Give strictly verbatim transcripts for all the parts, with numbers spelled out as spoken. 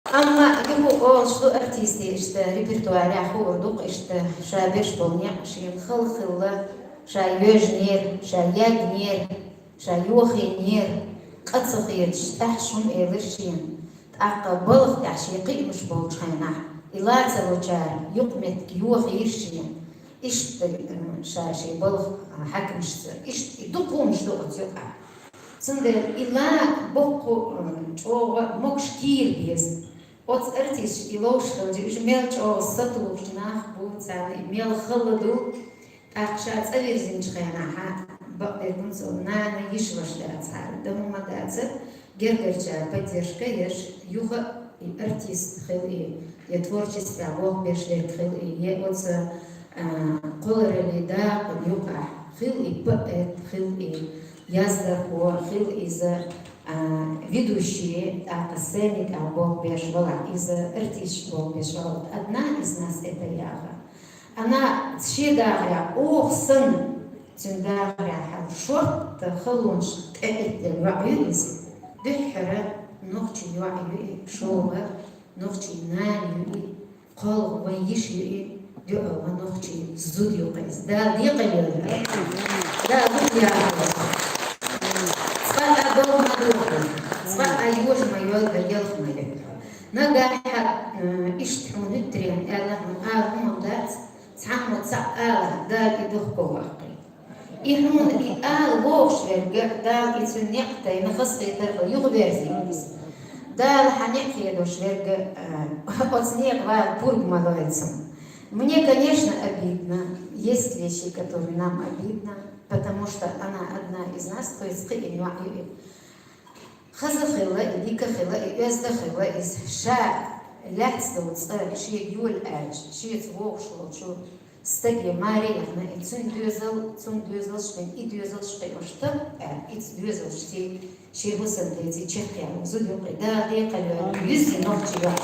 Амма юха олуш ду артистий иштта репертуарехь хуур ду-кх иштта ша берш болу некъ шена хала хилла, ша йоьжнера, ша ягнера, ша йохийнера, къа ца хеташ, тӀаьхьа шуна элира шена. ТӀаккха балха тӀехь шен кхиамаш болчу хенахь, и лацарочара юкъаметтиг йохийра шена. Иштта, э, ша шен балха, а, хьаькамашца, иштта и дукха хӀуманаш ду оцу юкъахь. Цундела и ла боккха, э, чӀогӀа могуш кийра беза. Оцу артисташа и ловш хилча, уьш мел чӀогӀа сатухуш нах бу, царна и мел хала ду. ТӀаккха ша цӀа вирзинчу хенахь, бакъдерг хӀунда цо нана йиша ваша дацахьара, дан хӀума дацара, гергарчара поддержка еш, юха и артист хила и, я творчествехь болх беш дерг хила и, я оцу, а, кхоллараллин дакъана юкъахь хила и поэт, хила и яздархо, хила иза, а, ведущий, тӀаккха сцени тӀехь болх беш валахь, иза артисташ болх беш валахь. Одна из нас это Яха. Ана шен дахарехь оха санна, цуьнан дахарехь шортта халонаш тӀеиттина йоӀ ю иза. Дуьххьара нохчийн йоӀ ю и, шолгӀа нохчийн нана ю и, кхоалгӀа вайн йиша ю и, доьалгӀа нохчийн зуда ю-кх иза. Дала декъал йойла. Дала дукха яхалла. Цкъа а дов ма доху, цкъа а йожа ма йойла, ялх ма йойла. Нагахь, э, иштта хьуна хӀуьттаренна аьлла, хьуна ала хӀума дац, цхьаммо цхьаъ ала, Дала и духко ваккхий. И хьуна и ала вогӀуш верг, Дала и цуьнан некъ тайна хазахетар хила юхаверзийла иза. Дала хьан некъ хедош верг, э, оцу некъа вала пурба ма лойла цунна. Мне, конечно, обидно. Есть вещи, которые нам обидно, потому что она одна из нас, то есть кхин йоӀ ю и. Хаза хилла и, дика хилла и, оьзда хилла иза. Ша лаьцна долу цӀа шега йола аьлча, шеца вогӀуш волчу стаге маре яхна и, цуьнан доьзал, цуьнан доьзалш бен, и доьзалш кхиош тап аьлла, и доьзалш те, шен хӀусам тайций чекхъяьлла зуда ю-кх и. Дала декъал йойла, юьззина нохчи йоӀ.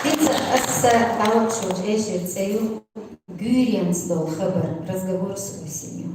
ХӀинца аса дӀалоцучу эшаран цӀе ю «Гуьйренца долу хабар», разговор с осенью.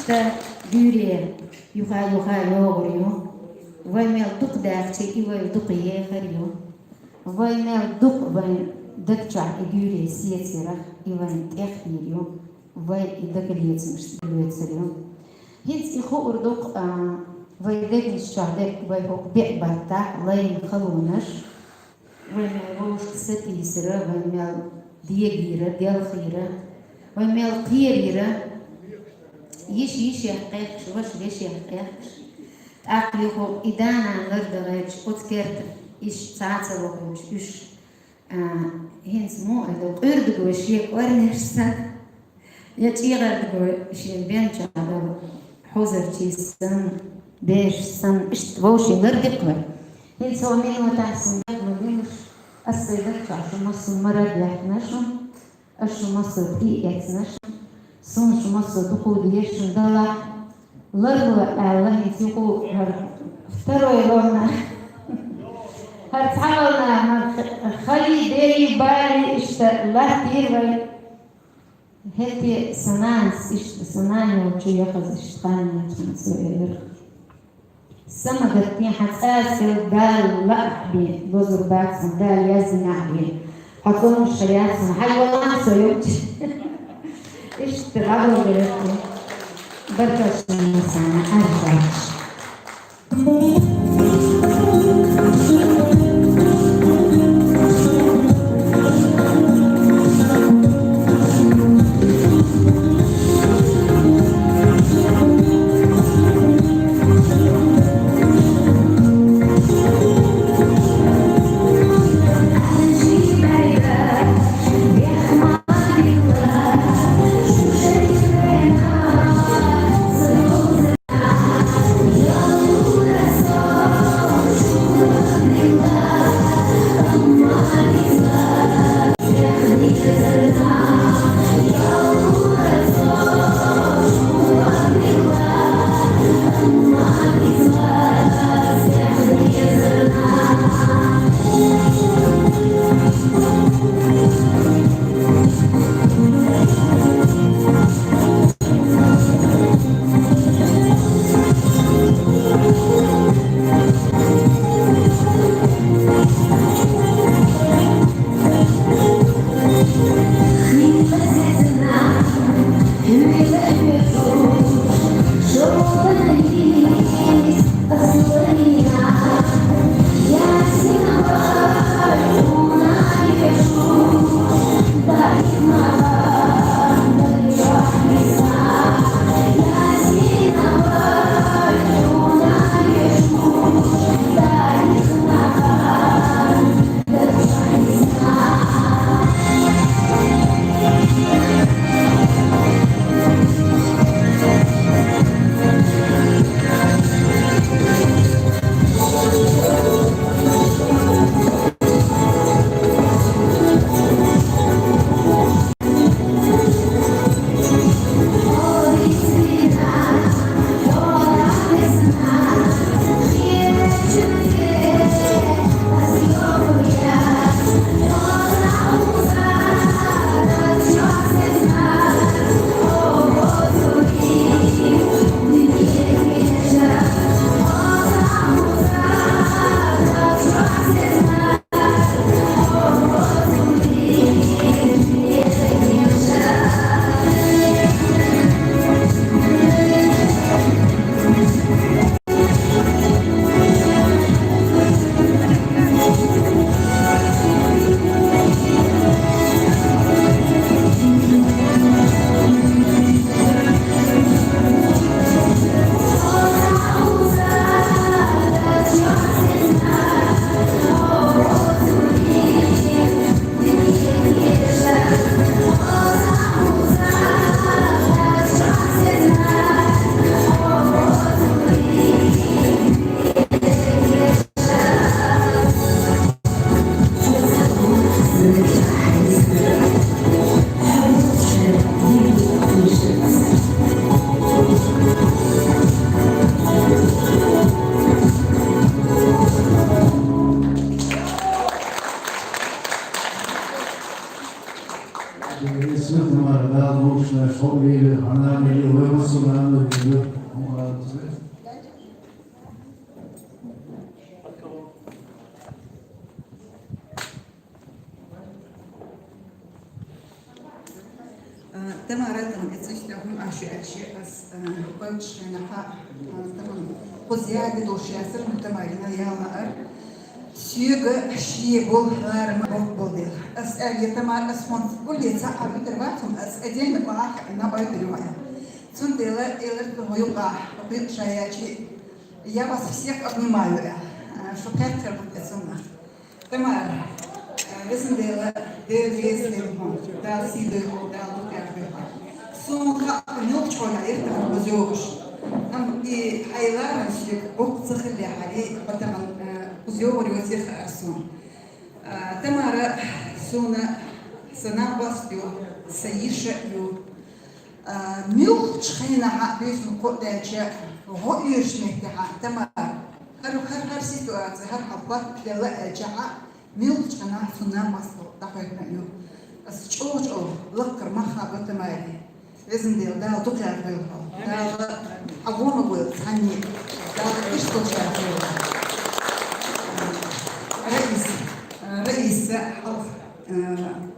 Ша гуьйре юха-юха йогӀур ю. Вай мел дукха даьхча, и вай дукха ехар ю. Вай мел дукха вайн даг чохь и гуьйре сецарах, и вайн тӀех йийр ю. Вай и дагалецамаш лоьцур ю. ХӀинца и хуур ду-кх, а, вай дегнаш чохь дерг вай хӀокху биъ баттахь лайна халонаш. Вай мел вовшашка сатийсира, вай мел дегийра, делхийра, вай мел кхерийра, йиш йишех кхехкаш, ваша вешех кхехкаш. ТӀаккха юха и да-нана лардахьарчу оцу керта, иштта цхьа а ца вахийтуш уьш, а, хӀинца муха аьлла, къуьрдиго шен кӀорнеш санна, я чӀегӀардиго шен бен чохь долу хьозарчий санна, бераш санна, иштта вовшийн лардикх вай. ХӀинца хӀокху минотехь сан даг ма динаш, ас сайн даг чохь шу массо а марар бехкина шун, ас шу массо а тӀе а эцна шун, суна шу массо а дукха дезаш шун далахь, ларло аьлла, хӀинца юха хӀара второй волна, хӀара цхьа волна, хӀара хали, дели, бали, иштта латтийра вай. ХӀетте сан нанас иштта, сан нана йолчу яхаза иштта хан яцахь, цо элира: «Са ма гатде, хьан цӀа а сел Дала лаахь бен, лозур бац хьуна, Дала яздинехь бен. Хьо цӀа муш ша яц хьуна, хьан йолахь со йолчу». Иштта гӀадо гӀерта. Баркалла шуна, сан нана, арша. А, Тамара, тахана эцэш тахана ашу ашу ас, а, палчшена ха, а, тахана кузяди дошясар, ну, Тамарина яла ар. Сюга ши бол, ларма бол, бол дел. Ас али Тамара, ас фон улица, а витер ватум, ас один бах на ой перевая. Цун дела, элер хойуга, хойуг шаячи. Я вас всех обнимаю, э, э, шукер хербут эсуна. Тамара, э, весен дела, дел весен хо, да сидой хо, да лукер хо. Сун ха нюк чхоя, эртер хо зёгуш. Ам и айларан сик, ок цахле хари, батаман, э, зёгур ёсих арсун. Э, Тамара, суна сана бас ю, саиша ю. А, муьлххача хенахьа а дуьйцург кхоъ даьлча, гӀо оьшург меттехьа, Тамара. ХӀара, хӀара, хӀара ситуаци, хӀара хьал хӀотта лела аьлча а, муьлххача хенахьа цунна массо дӀахьоьхуьйтур ю. Ас чӀогӀа-чӀогӀа лакхара мах ба Тамари. Везан Дела, Дала дукха яхийла хьо. Дала Ӏа гӀо ма гойла цхьанне. Дала иштта долчаьрга хьо. Раиса, Раиса, хьалха, а,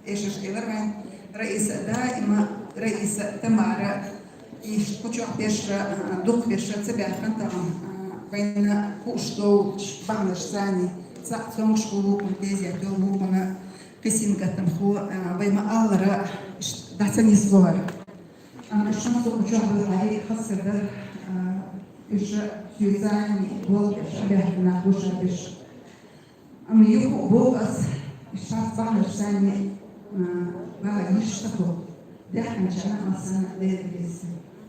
Эшаш хилар вайн Раиса даима, Раиса, Тамара, иштта кху чохь берш, а, дукха берш ца баьхкина тахана, а, вайна хууш долчу бахьанаш санна, цхьаъ цомгуш хӀун ву хӀуна, дезет йолу ву хӀуна, кхин сингаттам хӀу, а, вай ма-аллара, иштта дӀа ца нислора. Амма шуна со кху чохь вахара хаза дар, а, уьш соьца санна болу берш, баьхкина гуш берш. Амма юха а боху ас, иштта бахьанаш санна, а, бала йиш ца хо. Даьхначарна а массарна а Дела реза.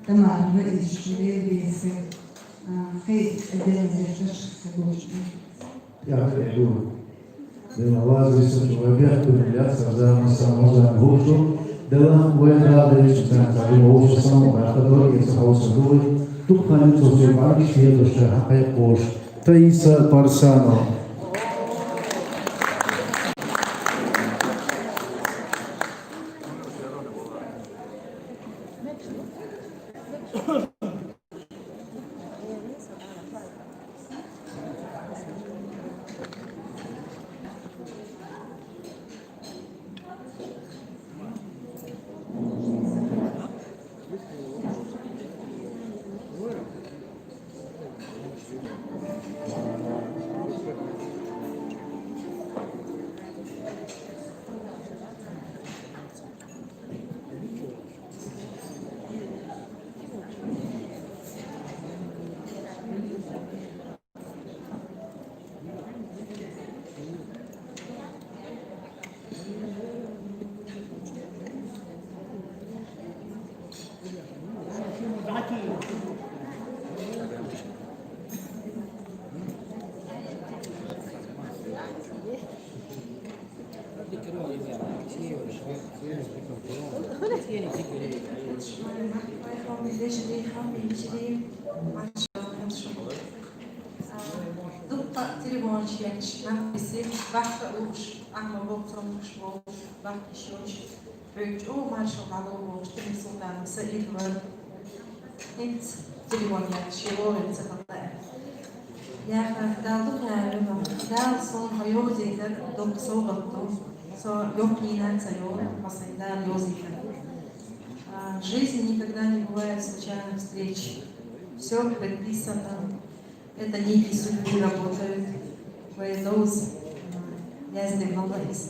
Тамарна а реза, Дела реза. А, хей, Дела реза, хей, гуш. Я хей, гуш. Дела лазиса, чу вай бехк дуьллу яц, хаза массарна а вовза гуш. Дела вай да дерриш цхьаьна цхьа вовза самукъадора, и ца хьовса дуй. Дукха хан ю цо соьга бӀаьргаш хедош, ша хьан кхайкхош. Таиса Парсанова. Дуккха телефонаш етташ нах висира, бахка а лууш, ахма боху цомгуш волуш, бахка йиш йолуш, хьоьга чӀогӀа маршалла дӀалур волуш, Темирсултанов Саид вара. ХӀинца телефон етташ, шен вогӀийла ца хилла аьлла. Яха, Дала дукха яра, Дала суна хьо йовзийтар дукха совгӀат ду. Со йоккхийна а ца йора, хьо сайн Дала йовзийтар. А, в жизни никогда не бывает случайных встреч. Всё предписано. Это нити судьбы работают. Вай лоз, а, яздина ма бу иза.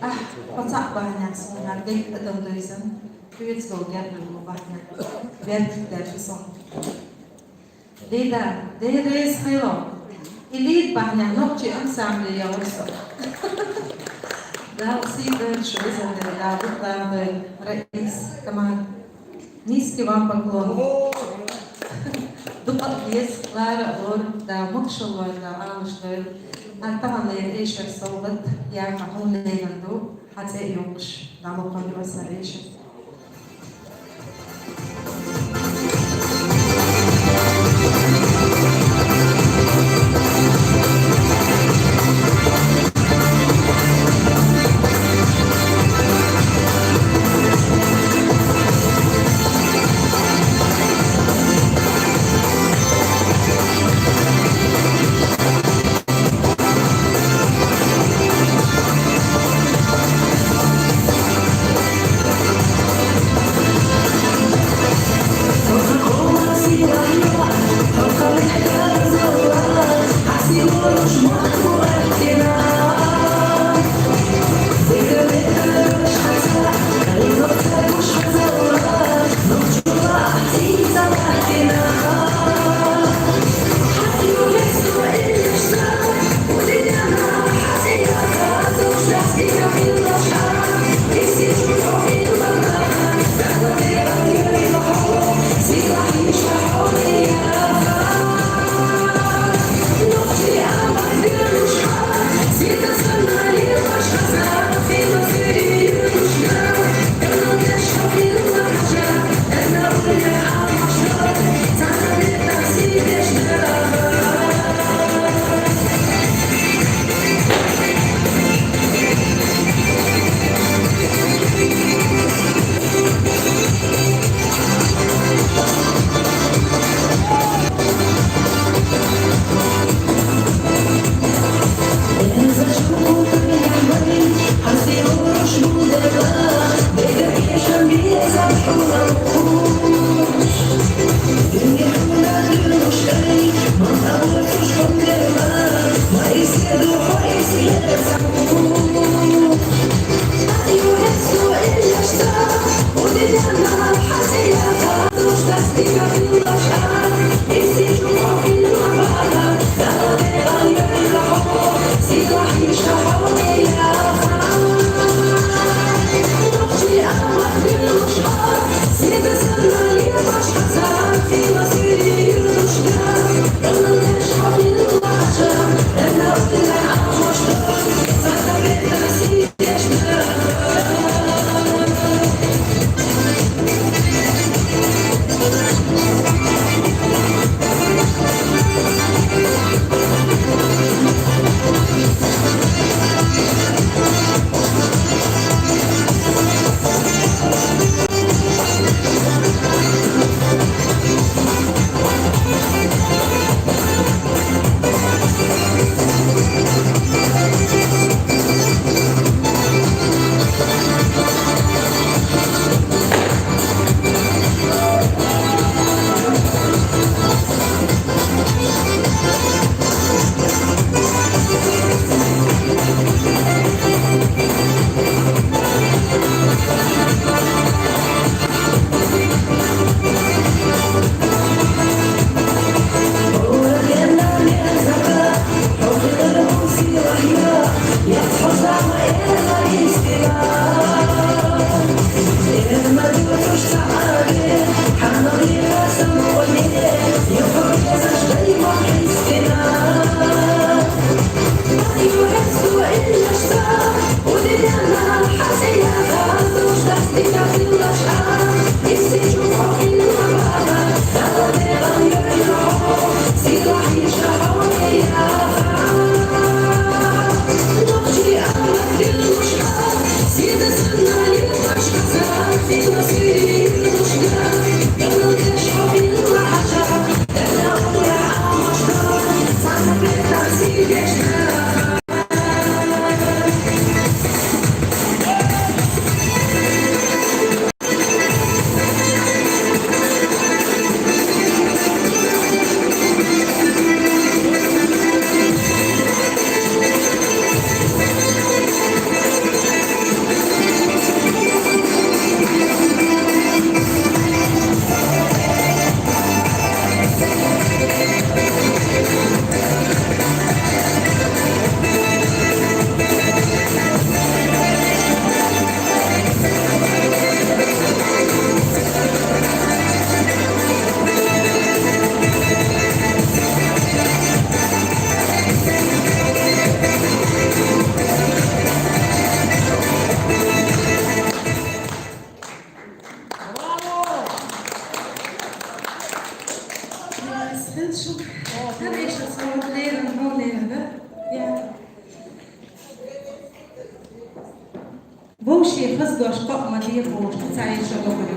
Ахь, хьо цхьаъ бахьанехь суна хӀара дерг адам дойзан, хьоьца долу гергарло бахьанехь, бертиг даьлла со. Лида, Дела реза хуьлда. И Лида бахьанехь нохчийн ансамбле яхара со. Дала сий дойла шу, везан Дела, Дала дукха дакъа дойла, Раис, команда. Низкий вам поклон. Дукха а деза, лара а лора, Дала могушалла лойла, Дала Ӏалаш дойла. Хьан таханлера эшар совгӀат, яха хьуна лерина ду, хьан цӀе а йоккхуш, Дала кхойла аса эшар. Bravo! Şükür. Her eşit sorun lerin, no lerin. Ya. Vawşê xizdoş qe ma dêr boş, tu çayê şe bixurî.